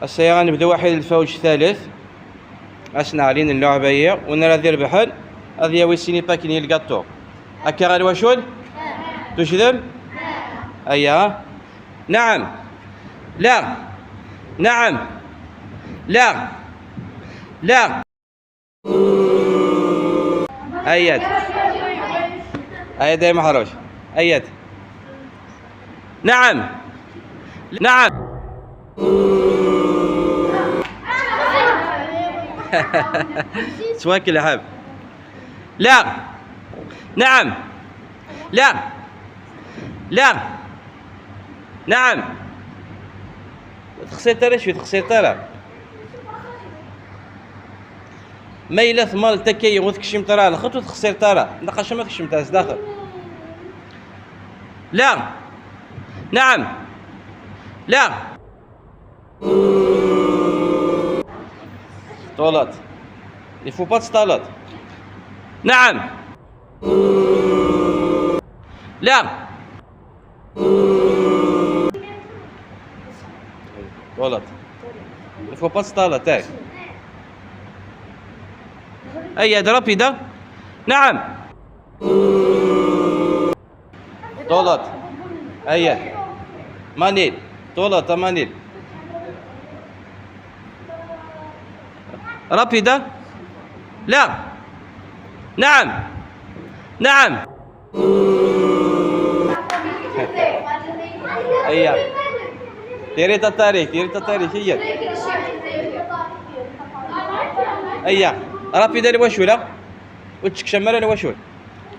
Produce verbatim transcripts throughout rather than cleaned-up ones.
Ass-a ad nebdu waḥid lfawj thalith. Ass n ɛli n lluɛba-yi, win ara d-irebḥen ad yawi sin ipakken n lgaṭu. Akka a lwacul? Tujden? Aya. Naɛam. La. Naɛam. La. La. Ayat. Ayat ay Maḥruc. Ayat. Naɛam. Naɛam. Ttwakellḥem. La. Naɛam. La. La. Naɛam. Ur texsireḍ ara, ur texsireḍ ara. Ma yella tmallt akka ur tkeccimt ara lxeṭṭ, ur texsireḍ ara. Naqac ma tkeccemt ar zdaxel. La. Naɛam. La. Ṭṭuleḍ. Il faut pas teṭṭaleḍ. Naɛam. La. Ṭṭuleḍ. Il faut pas teṭṭaleḍ, tak. Aya, rapide. Naɛam. Ṭṭuleḍ. Aya. Manil. Ṭṭuleḍ a Manil. Rapide. La. Naɛam. Naɛam. Aya. Tiriḍ aṭarik, tiriḍ aṭarik, aya. Aya. Rapide a lwacul, a. Ur ttekcam ara a lwacul.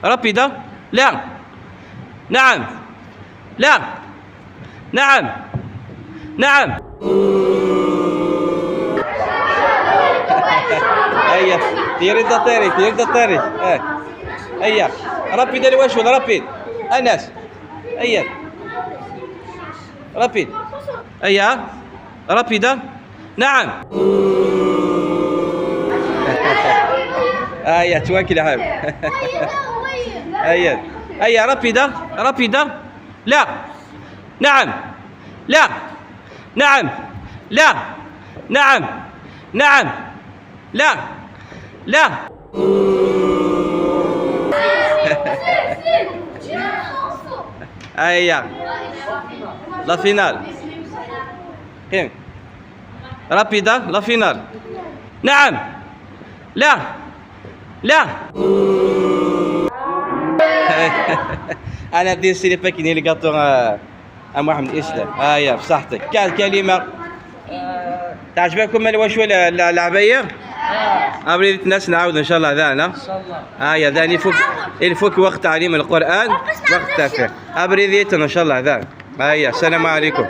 Rapide. La. Naɛam. La. Naɛam. Naɛam. Aya. Tiriḍ aṭarik, tiriḍ aṭarik. Eh. Aya. Rapide a lwacul, rapide. Anas. Aya. Rapide. Aya. Rapide. Naɛam. Aya, ttwakellḥem. Aya. Aya, rapide. Rapide. La. Naɛam. La. Naɛam. La. Naɛam. Naɛam. La. La. Aya. La finale. Qim. Rapide, la finale. Naɛam. La. La. Ana d-yessini pakken i lgaṭu, a, a Muḥemmed Islam. Aya, bṣaḥtek. Ka-, kalima. Teɛjeb-akum a lwacul, la, la, leɛba-yi? Abrid-nnes nɛawed, ncallah, daɛna. Aya, daɛna ifuk, ifuk weqt tɛlim lquran, weqt tafiq. Abrid-iten, ncallah, daɛna. Aya, ssalamu ɛalaykum.